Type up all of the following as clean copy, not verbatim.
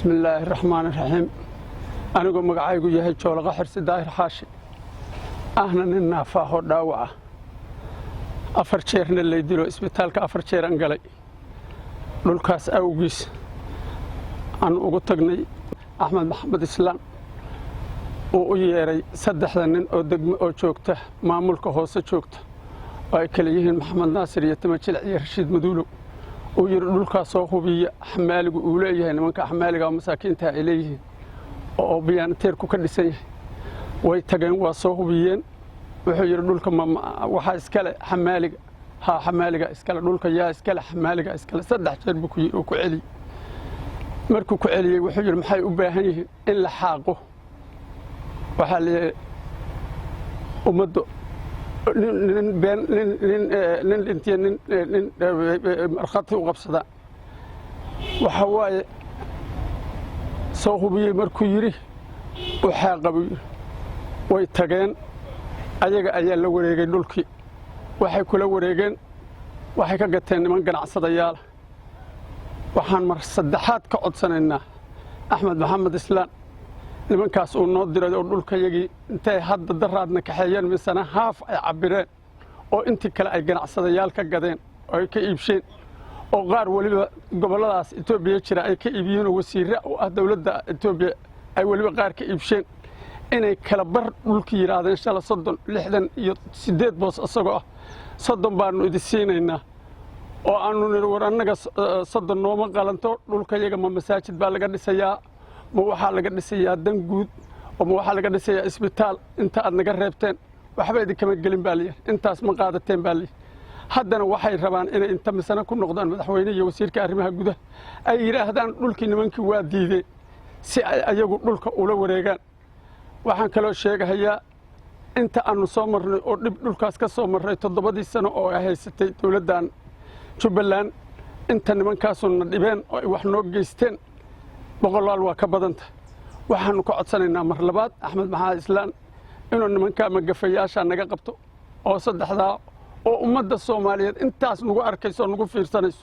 Bismillaahi raxmaani raxiim. Anigoo magacaygu yahay Joolaqa Xirsi Daahir Xaashi, ahna nin naafaahoo dhaawaca, afar jeerna lay dilo, isbitaalka afar jeeraan galay. Dhulkaas awgiis aan ugu tagnay Axmed Maxamed Islaan, uu u yeedhay saddexda nin oo degmo oo joogta, maamulka hoose joogta, oo ay kala yihiin Maxamed Naasir iyo Timajilic iyo Rashiid Maduulow. Uu yidhi dhulkaas soo hubiya xamaaligu uu leeyahay, nimanka xamaaliga oo masaakiinta ay leeyihiin oo biyaanateerku ka dhisan yahay. Way tageen, waa soo hubiyeen. Wuxuu yidhi dhulka waxaa iskale xamaaliga. Haa, xamaaliga iskale dhulka. Yaa iskale? Xamaaliga iskale. Saddex jeer buu ku celiyey. Markuu ku celiyey, wuxuu yidhi maxay u baahan yihiin? In la xaaqo. Waxaa la yidhi ummaddu nin been nin dhintiya nin markhaati u qabsadaa. Waxa waaye soo hubiyey. Markuu yidhi u xaaqa buu yidhi. Way tageen, ayaga ayaa la wareegay dhulkii. Waxay kula wareegeen, waxay ka gateen niman ganacsadayaala. Waxaan mar saddexaad ka codsanaynaa Axmed Maxamed Islaan nimankaas uu noo diray oo dhulkayagii intay hadda daraadna kaxeeyeen, misena haaf ay cabbireen oo intii kale ay ganacsadayaal ka gadeen oo ay ka iibsheen, oo qaar weliba gobolladaas Etoobiya jira ay ka iibiyeen, oo wasiirre u ah dowladda Etoobiya ay weliba qaar ka iibsheen, inay kala bar dhulki yidhaahdeen shala 30, 68 boos isagoo ah, 30 baannu idi siinaynaa, oo aanu nidhi war annaga 30 nooma qalanto. Dhulkayaga ma masaajid baa laga dhisayaa? Ma waxaa laga dhisayaa dan guud? Oo ma waxaa laga dhisayaa isbitaal? Inta aad naga reebteen waxba idinkama gelin baa layidhi, intaas ma qaadateen baa layidhi. Haddana waxay rabaan inay inta misana ku noqdaan madaxweyne iyo wasiirka arrimaha gudaha, ay yidhaahdaan dhulkii nimankii waa diideen, si ay ayagu dhulka ula wareegaan. Waxaan kaloo sheegahayaa inta aanu soo marnay oo dhib dhulkaas ka soo marnay 7dii sano oo ay haysatay dowladdan Jubbaland, inta nimankaasu na dhibeen oo ay wax noo geysteen boqolaal waa ka badanta. Waxaannu ka codsanaynaa mar labaad Axmed Maxamed Islaan inuu nimankaa magafayaasha naga qabto oo saddexdaa, oo ummadda Soomaaliyeed intaas nagu arkayso oo nagu fiirsanayso,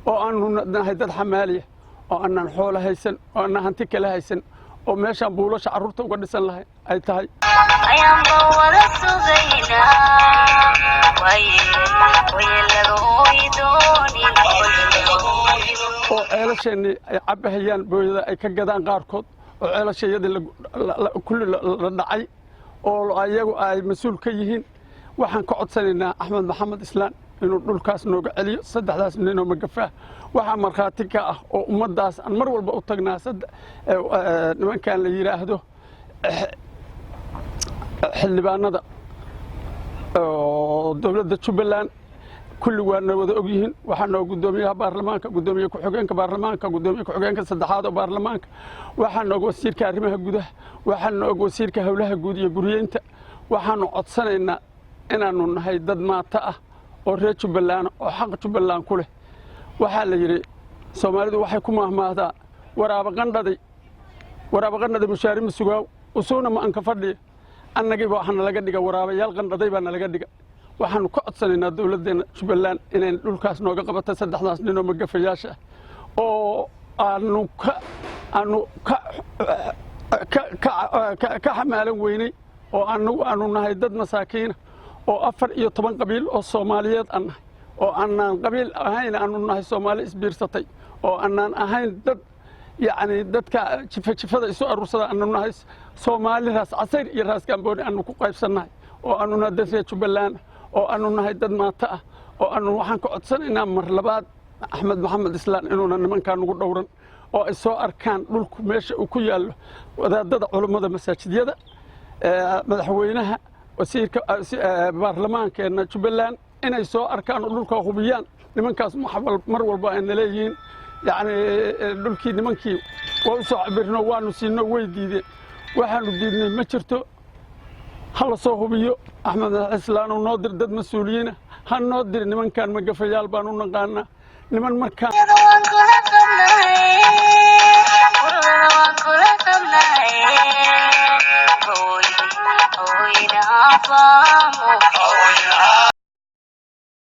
oo aanu nahay dad xamaaliya oo aanaan xoolo haysan oo aanaan hanti kale haysan, oo meeshaan buulasha carruurta uga dhisan lahay ay tahay. Ayaanba wada sugaynaa, waye laga ooyi doonin. Oo ceelasheennii ay cabbahayaan, booyada ay ka gadaan qaarkood, oo ceelashayadii kulli la dhacay oo ayagu ay mas-uul ka yihiin. Waxaan ka codsanaynaa Axmed Maxamed Islaan inuu dhulkaas nooga celiyo saddexdaas ninoo magafaah. Waxaa markhaati ka ah oo ummaddaas aan mar walba u tagnaa nimankan la yidhaahdo xildhibaanada oo dowladda Jubbaland. Kulli waana wada og yihiin. Waxaa noo guddoomiyaha baarlamaanka, guddoomiye ku-xigeenka baarlamaanka, guddoomiye ku-xigeenka saddexaad oo baarlamaanka, waxaa noog wasiirka arrimaha gudaha, waxaa noog wasiirka howlaha guud iyo guryeynta. Waxaanu codsanaynaa inaannu nahay dad maata ah oo reer Jubbaland oo xaq Jubbaland ku leh. Waxaa la yidhi, Soomaalidu waxay ku mahmaahdaa, waraaba qandhaday, waraaba qandhaday mushaari ma sugaaw usuuna ma anka fadhiya. Annagiiba waxaa nalaga dhiga waraabayaal qandhaday baa nalaga dhiga. Waxaanu ka codsanaynaa dowladdeenna Jubbaland inay dhulkaas nooga qabato saddexdaas ninoo magafayaasha ah oo aanu ka xamaalan weynay, oo anagu aanu nahay dad masaakiina oo 14 qabiil oo Soomaaliyeed aan nahay, oo aanaan qabiil ahayn, aanu nahay Soomaali isbiirsatay, oo aanaan ahayn dad yacni dadka jifa jifada isu aruursada. Aanu nahay Soomaali Raas Casayr iyo Raas Gambooni aanu ku qaybsannahay, oo aanu nahay dad reer Jubbaland, oo aanu nahay dad maato ah, oo aanu waxaan ka codsanaynaa mar labaad Axmed Maxamed Islaan inuuna nimankaa nagu dhowran oo ay soo arkaan dhulku meesha uu ku yaallo. Wadaadada culummada masaajidyada, madaxweynaha, wasiirka, baarlamaankeenna Jubbaland inay soo arkaan oo dhulka hubiyaan. Nimankaas mar walba ayna leeyihiin yacni dhulkii nimankii waa u soo cabirno, waanu siino, way diideen. Waxaanu diidnay ma jirto. Ha la soo hubiyo. Axmed Islaanu noo dir dad mas-uuliyiina, ha noo dir. Nimankan magafayaal baan u naqaanaa, niman markaan Waan kula qabnahay, quruxda waan kula qabnahay, hooy hooyna faamo.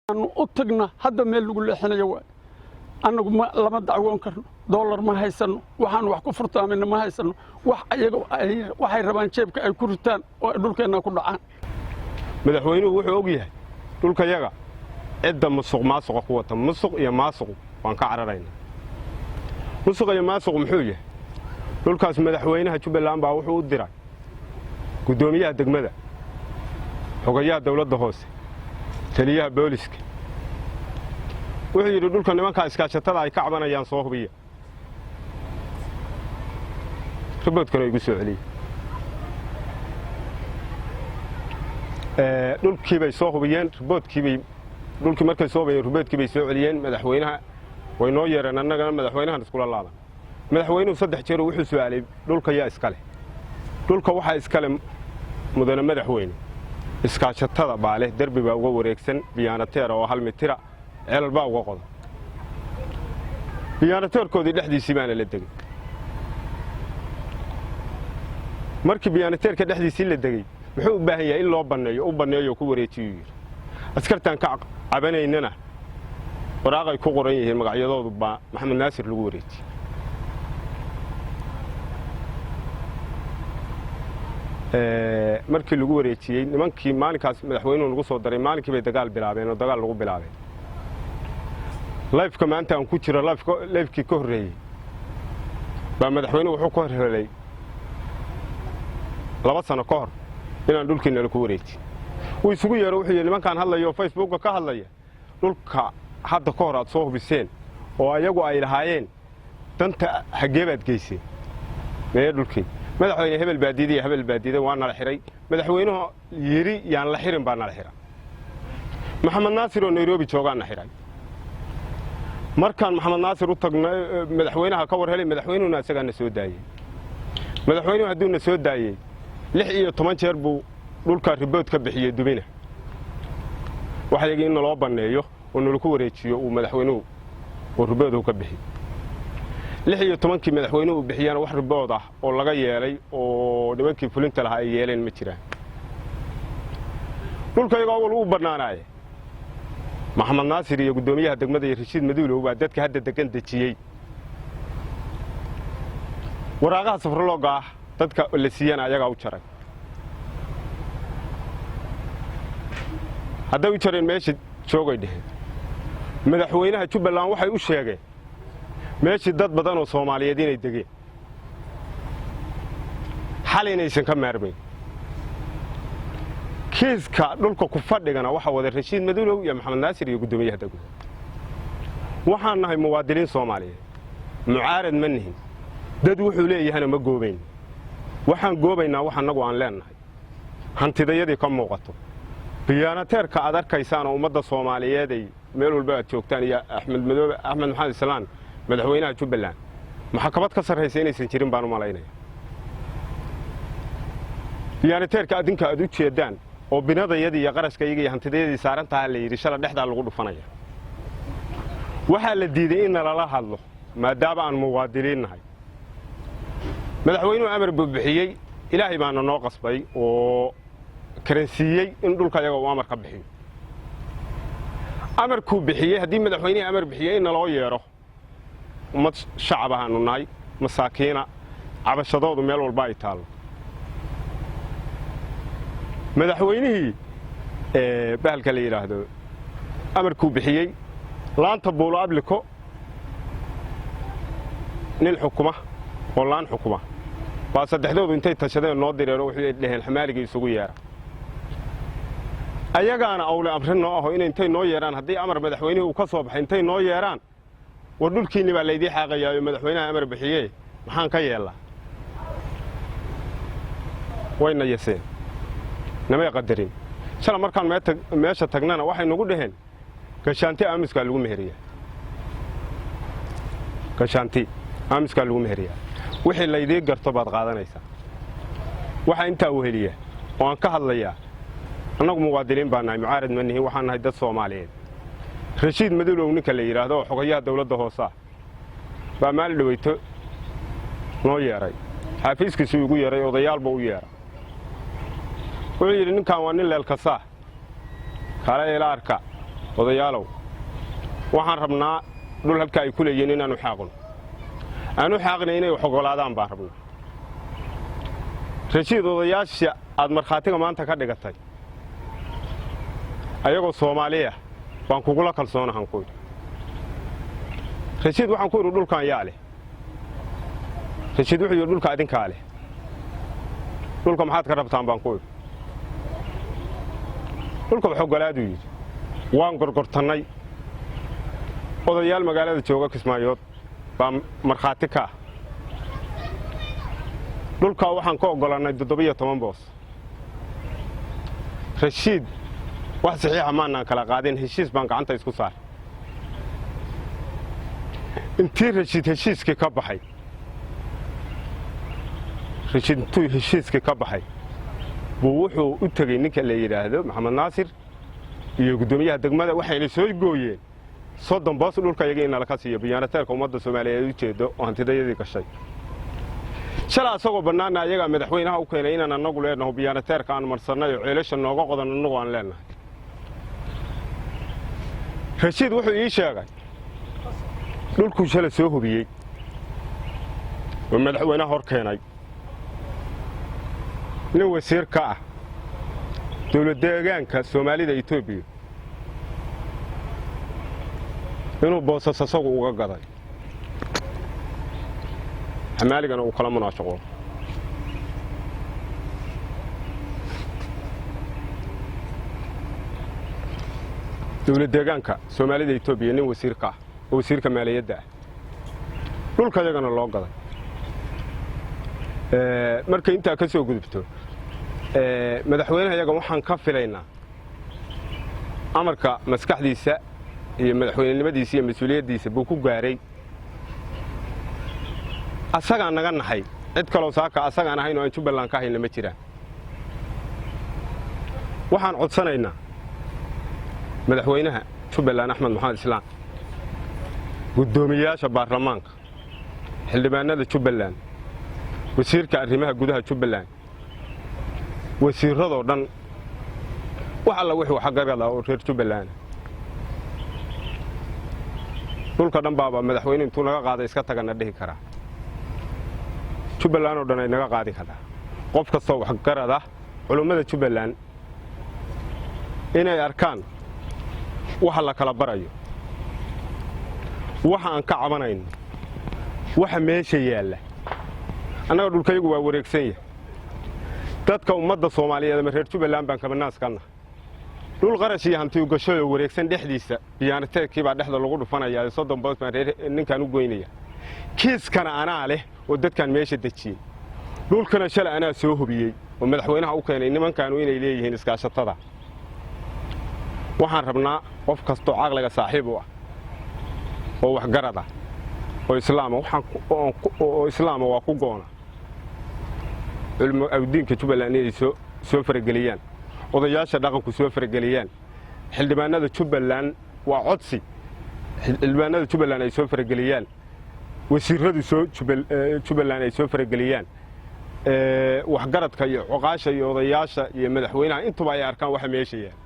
Aanu u tagna hadda meel lagu leexinayo waay. Annagu ma lama dacwoon karno, doolar ma haysanno, waxaan wax ku furtaaminna ma haysanno. Wax ayaga waxay rabaan jeebka ay ku ritaan oo ay dhulkeenna ku dhacaan. Madaxweynuhu wuxuu og yahay dhulkayaga cidda musuq maasuqa ku wata. Musuq iyo maasuqu waan ka cararaynaa. Musuq iyo maasuqu muxuu yahay? Dhulkaas madaxweynaha Jubbaland baa wuxuu u diray guddoomiyaha degmada, xogayaha dawladda hoose, taliyaha booliska. Wuxuu yidhi, dhulka nimankaa iskaashatada ay ka cabanayaan soo hubiya, riboodkana igu soo celiyey. Dhulkii bay soo hubiyeen, riboodkiibay dhulkii markay soo hubiyeen, riboodkii bay soo celiyeen. Madaxweynaha way noo yeereen, annagana madaxweynahan iskula laaban. Madaxweynuhu saddex jeer wuxuu su'aalay, dhulka yaa iska leh? Dhulka waxaa iskale, mudane madaxweyne, iskaashatada baa leh. Derbi baa uga wareegsan biyaanateera oo 1 mitira, ceelal baa uga qodan. Biyaanateerkoodii dhexdiisii baana la degay. Markii biyaanateerka dhexdiisii la degey, muxuu u baahan yahay in loo banneeyo? U banneeyo, ku wareejiyuu yidhi. Askartaan ka cabanaynana waraaqay ku qoran yihiin magacyadoodu baa Maxamed Naasir lagu wareejiyey. Markii lagu wareejiyey nimankii, maalinkaas madaxweynuhu nagu soo daray, maalinkii bay dagaal bilaabeen oo dagaal lagu bilaabeen. Live-ka maanta aan ku jiro, live-kii ka horreeyey baa madaxweynuhu wuxuu ku horhelay 2 sano ka hor inaan dhulkiinala ku wareejin. Wuu isugu yeero, wuxuu yidhi, nimankaan hadlaya oo Facebooka ka hadlaya, dhulka hadda ka hor aad soo hubiseen oo ayagu ay lahaayeen, danta xaggee baad geyseen? Mee dhulkii, madaxweyne? Hebel baa diiday, hebel baa diiday, waa nala xiray. Madaxweynuhu yidhi, yaan la xirin, baa nala xira. Maxamed Naasir oo Nairobi joogaana xiray. Markaan Maxamed Naasir u tagnay, madaxweynaha ka war helay, madaxweynuhuna isagaa na soo daayey. Madaxweynuhu hadduu na soo daayey, 16 jeer buu dhulka ribood ka bixiyey dumina. Waxayagii in naloo banneeyo oo nalaku wareejiyo uu madaxweynuhu oo riboodhu ka bixiyey. 16-kii madaxweynuhu uu bixiyana, wax ribood ah oo laga yeelay oo nimankii fulinta lahaa ay yeeleen ma jiraan. Dhulka iyagoo awal uu bannaanaaye, Maxamed Naasir iyo guddoomiyaha degmada iyo Rashiid Maduulow baa dadka hadda degan dejiyey. Waraaqaha safarlooga ah dadka la siiyana ayagaa u jaray. Hadday u jareen, meesha joogay dheheen. Madaxweynaha Jubbaland waxay u sheegeen meeshii dad badan oo Soomaaliyeed inay degeen, xal inaysan ka maarmayn. Kiiska dhulka ku fadhigana waxaa wada Rashiid Maduulow iyo Maxamed Naasir iyo guddoomiyaha degmada. Waxaan nahay muwaadiniin Soomaaliyeed, mucaarad ma nihin, dad wuxuu leeyahana ma goobayn. Waxaan goobaynaa wax annagu aan leennahay, hantidayadii ka muuqato. Biyaanateerka aad arkaysaan oo ummadda Soomaaliyeed ay meel walba aad joogtaan iyo Axmed Madoobe, Axmed Maxamed Islaan, madaxweynaha Jubbaland, maxkamad ka sarraysa inaysan jirin baan u malaynaya. Biyaanateerka adinka aad u jeeddaan oo binadayadii iyo qarashkayaga iyo hantidayadii saaran tahaa la yidhi, shala dhexdaa lagu dhufanaya. Waxaa la diiday in nalala hadlo maadaama aan muwaadiniin nahay. Madaxweynuhu amar buu bixiyey, Ilaahay baana noo qasbay oo karansiiyey in dhulka yaga uu amar ka bixiyo. Amarkuu bixiyey, haddii madaxweynihii amar bixiyey in naloo yeedho, ummad shacab ahaanu nahay, masaakiina, cabashadoodu meel walba ay taallo. Madaxweynihii bahalka la yidhaahdo amarkuu bixiyey, laanta Buulo Abliko nin xukuma oo laan xukuma baa saddexdoodu intay tashadeen noo direen oo waxay dhaheen, xamaaligii isugu yeedha. Ayagaana awle amri noo aho inay intay noo yeedhaan, haddii amar madaxweynihii uu ka soo baxay, intay noo yeedhaan, war dhulkiinni baa laydii xaaqayaayo, madaxweynaha amar bixiyee, maxaan ka yeellaa? Wayna yaseen, namay qadarin. Shala markaan meesha tagnana waxay nagu dhaheen, gashaanti aamuskaa lagu meheriyaa, gashaanti aamuskaa lagu meheriyaa, wixii laydii garto baad qaadanaysaa. Waxaa intaa weheliya oo aan ka hadlayaa, annagu muwaadiniin baa nahay, mucaarad ma nihin, waxaan nahay dad Soomaaliyeed. Rashiid Madulow ninka la yidhaahdo oo xogayaha dawladda hoosaa baa maalin dhaweyto noo yeedhay, xaafiiskiisuu igu yeedhay, odayaalba u yeedhay. Wuxuu yidhi, ninkan waa nin leelkasaa, kaale ila arka odayaalow, waxaan rabnaa Dhul halka ay ku leeyihiin inaanu xaaqno, aanu xaaqnay, inay wax ogolaadaan baan rabnaa. Rashiid, odayaasha aad markhaatiga maanta ka dhigatay ayagoo Soomaaliya baan kugula kalsoonahan ku idhi. Rashiid, waxaan ku idhi, dhulkan yaa leh? Rashiid wuxuu yidhi, dhulka adinkaa leh. Dhulka maxaad ka rabtaan baan ku idhi. Dhulka wax ogolaaduu yidhi. Waan gorgortannay. Odayaal magaalada jooga Kismaayood baa markhaati ka ah. Dhulkaa waxaan ka oggolannay 17 boos. Rashiid wax saxiixa maanaan kala qaadin, heshiis baan gacanta isku saaray. Intii Rashiid heshiiskii ka baxay, Rashiid intuu heshiiskii ka baxay buu wuxuu u tegey ninka la yidhaahdo Maxamed Naasir iyo guddoomiyaha degmada. Waxayna soo gooyeen 30 boos dhulka iyaga in nala ka siiyo, biyaanateerka ummadda Soomaaliyeed u jeedo oo hantidayadii gashay. Shalay asagoo bannaanna ayagaa madaxweynaha u keenay inaan annagu leenaho biyaanateerka aan marsannay oo ceelasha nooga qodan annagu aan leenahay. Rashiid wuxuu ii sheegay dhulkuu shala soo hubiyey oo madaxweynaha hor keenay nin wasiir ka ah dowlad deegaanka Soomaalida Etoobiya inuu boosas asagu uga gaday, xamaaligana uu kala munaashaqo. Dowlad deegaanka Soomaalida Etoobiya nin wasiirka ah oo wasiirka maaliyadda ah dhulka yagana loo gaday. Markay intaa ka soo gudubto, madaxweynaha yaga waxaan ka filaynaa amarka maskaxdiisa iyo madaxweynenimadiisa iyo mas-uuliyaddiisa buu ku gaaray. Asagaa naga naxay, cid kaloo saaka asagaan ahayn oo aan Jubbaland ka hayna ma jiraan. Waxaan codsanaynaa madaxweynaha Jubbaland Axmed Maxamed Islaam, guddoomiyayaasha baarlamaanka, xildhibaanada Jubbaland, wasiirka arrimaha gudaha Jubbaland, wasiirradoo dhan, wax alla wixii waxgarad ah oo reer Jubbaland. Dhulka dhan baaba madaxweyne intuu naga qaaday iska tagana dhihi karaa, Jubbaland oo dhan ay naga qaadi kartaa. Qof kastoo waxgarad ah, culummada Jubbaland inay arkaan waxa la kala barayo, waxa aan ka cabanayno, waxa meesha yaalla. Annaga dhulkayagu waa wareegsan yahay. Dadka ummadda Soomaaliyeed ama reer Jubbaland baan kabanaas ka nahay. Dhul qarash iyo hanti ugashayoo wareegsan dhexdiisa biyaanateedkii baa dhexda lagu dhufanayaa. 30 boos baan reer ninkaan u goynaya, kiiskana anaa leh oo dadkaan meesha dejiyey. Dhulkana shalay anaa soo hubiyey oo madaxweynaha u keenay nimankaanu inay leeyihiin iskaashatada. Waxaan rabnaa qof kastoo caqliga saaxiib u ah oo waxgarad ah oo islaama, oo islaama waa ku goona culmo awdiinka Jubbaland inay soo farageliyaan, odayaasha dhaqanku soo farageliyaan, xildhibaanada Jubbaland, waa codsi, xildhibaanada Jubbaland ay soo farageliyaan, wasiiradu soo Jubbaland ay soo farageliyaan, waxgaradka iyo cuqaasha iyo odayaasha iyo madaxweynaha intuba ay arkaan waxa meesha yaal.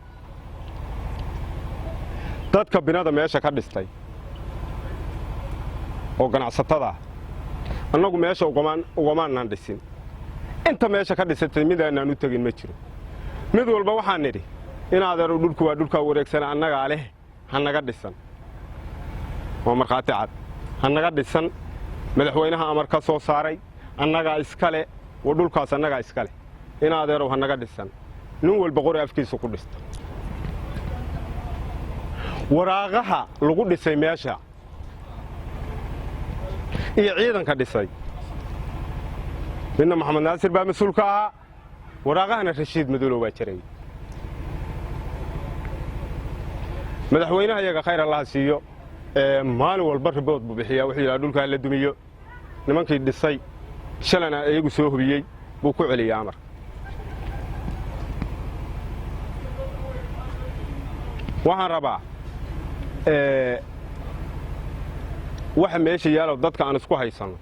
Dadka binada meesha ka dhistay oo ganacsatada ah, annagu meesha ugamaanaan dhisin. Inta meesha ka dhisatay midaanaan u tegin ma jiro. Mid walba waxaan nidhi, in adeero, dhulku waa dhulkaa wareegsana, annagaa leh, ha naga dhisan. Waa markhaati cad, ha naga dhisan. Madaxweynaha amar ka soo saaray, annagaa iskale wa dhulkaas, annagaa iskale, in adeerow ha naga dhisan. Nin walba qori afkiisa ku dhista. Waraaqaha lagu dhisay meesha iyo ciidanka dhisay midna Maxamed Naasir baa mas-uul ka ahaa, waraaqahana Rashiid Madulow baa jiray. Madaxweynaha iyaga khayr Allaha siiyo, maalin walba report buu bixiyaa. Wuxuu yidhaha dhulkaa la dumiyo. Nimankii dhisay shalana iyagu soo hubiyey buu ku celiyey amar. Waxaan rabaa waxa meesha yaalow dadka aan isku haysanno.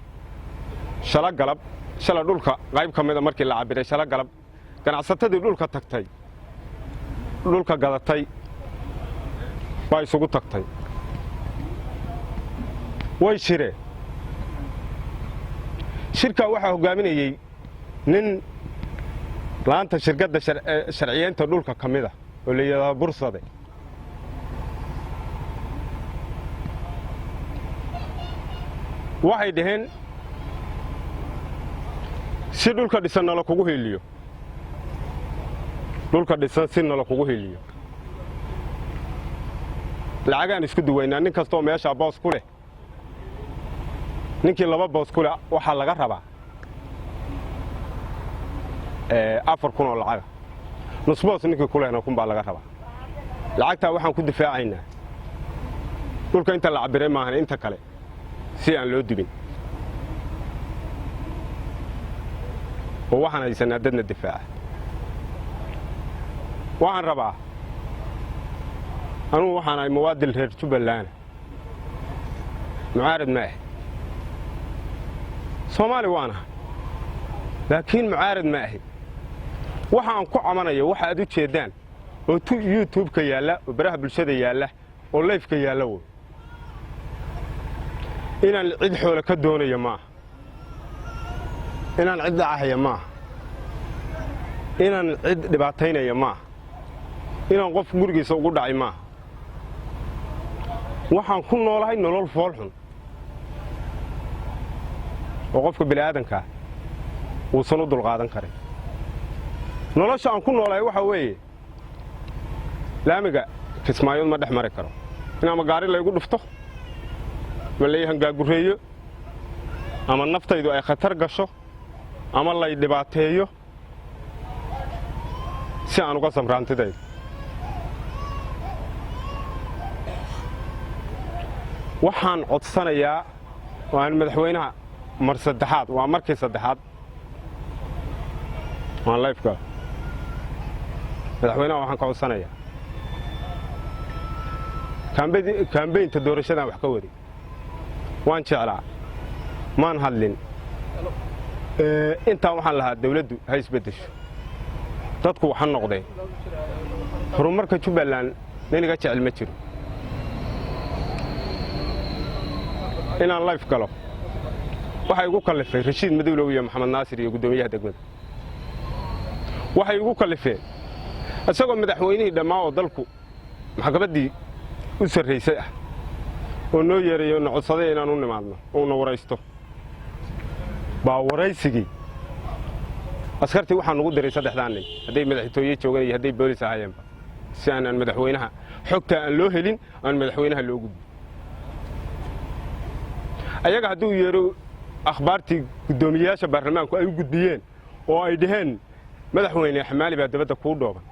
Shala galab, shala dhulka qayb ka mida markii la cabbiray shala galab, ganacsatadii dhulka tagtay, dhulka gadatay baa isugu tagtay. Way shireen. Shirkaa waxaa hoggaaminayey nin laanta shirkadda sharciyeynta dhulka ka mid a oo la yidhaahdo Bursade. Waxay dhaheen, si dhulka dhisan nala kugu heliyo, dhulka dhisan si nala kugu heliyo, lacagaan isku duwaynaa. Nin kastoo meeshaa boos ku leh, ninkii laba boos ku leh, waxaa laga rabaa 4,000 oo lacaga. Nus boos ninkii ku lehna 1,000 baa laga rabaa. Lacagtaa waxaan ku difaacaynaa dhulka inta la cabbiray maahan, inta kale si aan loo dubin, oo waxaan haysanaa dadna difaaca. Waxaan rabaa, anugu waxaan ahay muwaadin reer Jubbaland, mucaarad ma ah. Soomaali waan ahay, laakiin mucaarad ma ahi. Waxa aan ku camanayo, waxa aad u jeeddaan oo YouTube-ka yaalla, oo baraha bulshada yaalla, oo live-ka yaalla wey. Inaan cid xoole ka doonayo maaha, inaan cid dhacahaya maaha, inaan cid dhibaataynaya maaha, inaan qof gurigiisa ugu dhacay maaha. Waxaan ku noolahay nolol foolxun oo qofka bini'aadankaa uusan u dulqaadan karin. Nolosha aan ku noolahay waxaa weeye, laamiga Kismaayood ma dhex mari karo in ama gaari laygu dhufto ama lay hangaagureeyo ama naftaydu ay khatar gasho ama lay dhibaateeyo si aan uga samraantidayda. Waxaan codsanayaa oo aan madaxweynaha mar saddexaad, waa markii saddexaad waan live-ka, madaxweynaha waxaan ka codsanayaa, campaign-ta doorashadaan wax ka waday, waan jeclaa, maan hadlin. Intaan waxaan lahaa dawladdu ha isbeddesho, dadku waxa noqdeen horumarka Jubbaland nin iga jecel ma jiro. Inaan live galo waxay igu kallifay Rashiid Madowlow iyo Maxamed Naasir iyo guddoomiyaha degmada. Waxay igu kallifeen isagoo madaxweynihii dhammaa oo dalku maxkamaddii u sarraysay ah oo noo yeerayo, na codsaday inaan u nimaadno uuna waraysto, baa waraysigii askartii waxaa nugu diray saddexdaan nin, hadday madaxtooye joogan iyo hadday boolis ahaayeenba, si aanaan madaxweynaha xogtaa aan loo helin, aan madaxweynaha loo gudbin. Ayaga hadduu yeero, akhbaartii guddoomiyeyaasha baarlamaanku ay u gudbiyeen oo ay dhaheen madaxweyne xamaali baa dabadda kuu dhooban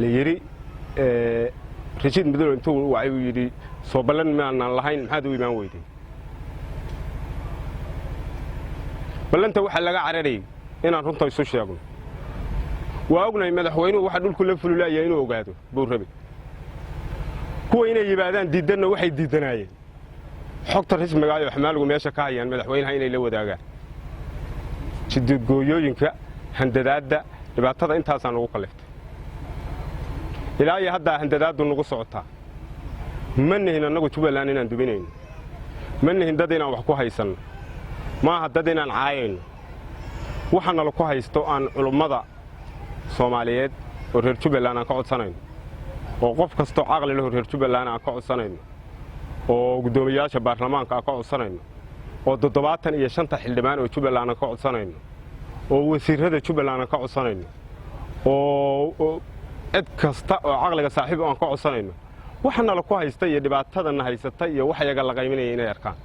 la yidhi, Rashiid Madow intuu wacay uu yidhi, soo ballan maanaan lahayn, maxaad u imaan weydeen? Ballanta waxaa laga cararayay inaan runta isu sheegno. Waa ognahay madaxweynuhu waxa dhulku la fululaaya inuu ogaado buu rabay. Kuwa inay yimaadaan diiddanna waxay diiddanaayeen xogta rasmiga oo xamaaligu meesha ka hayaan madaxweynaha inay la wadaagaan. Jidgooyooyinka, handadaadda, dhibaatada intaasaa nagu kalliftay. Ilaa iyo haddaa handadaaddu nagu socotaa. Ma nihin annagu Jubbaland inaan duminayno, ma nihin dad inaan wax ku haysanno, maaha dad inaan caayayno. Waxa nala ku haysto aan culummada Soomaaliyeed oo reer Jubbaland aan ka codsanayno, oo qof kastoo caqli leh oo reer Jubbaland aan ka codsanayno, oo guddoomiyayaasha baarlamaanka aan ka codsanayno, oo 75-ta xildhibaan oo Jubbaland aan ka codsanayno, oo wasiirrada Jubbaland aan ka codsanayno, oo cid kasta oo caqliga saaxiib aan ka codsanayno, waxa nala ku haysta iyo dhibaatadana haysata iyo wax yaga la qayminaya inay arkaan.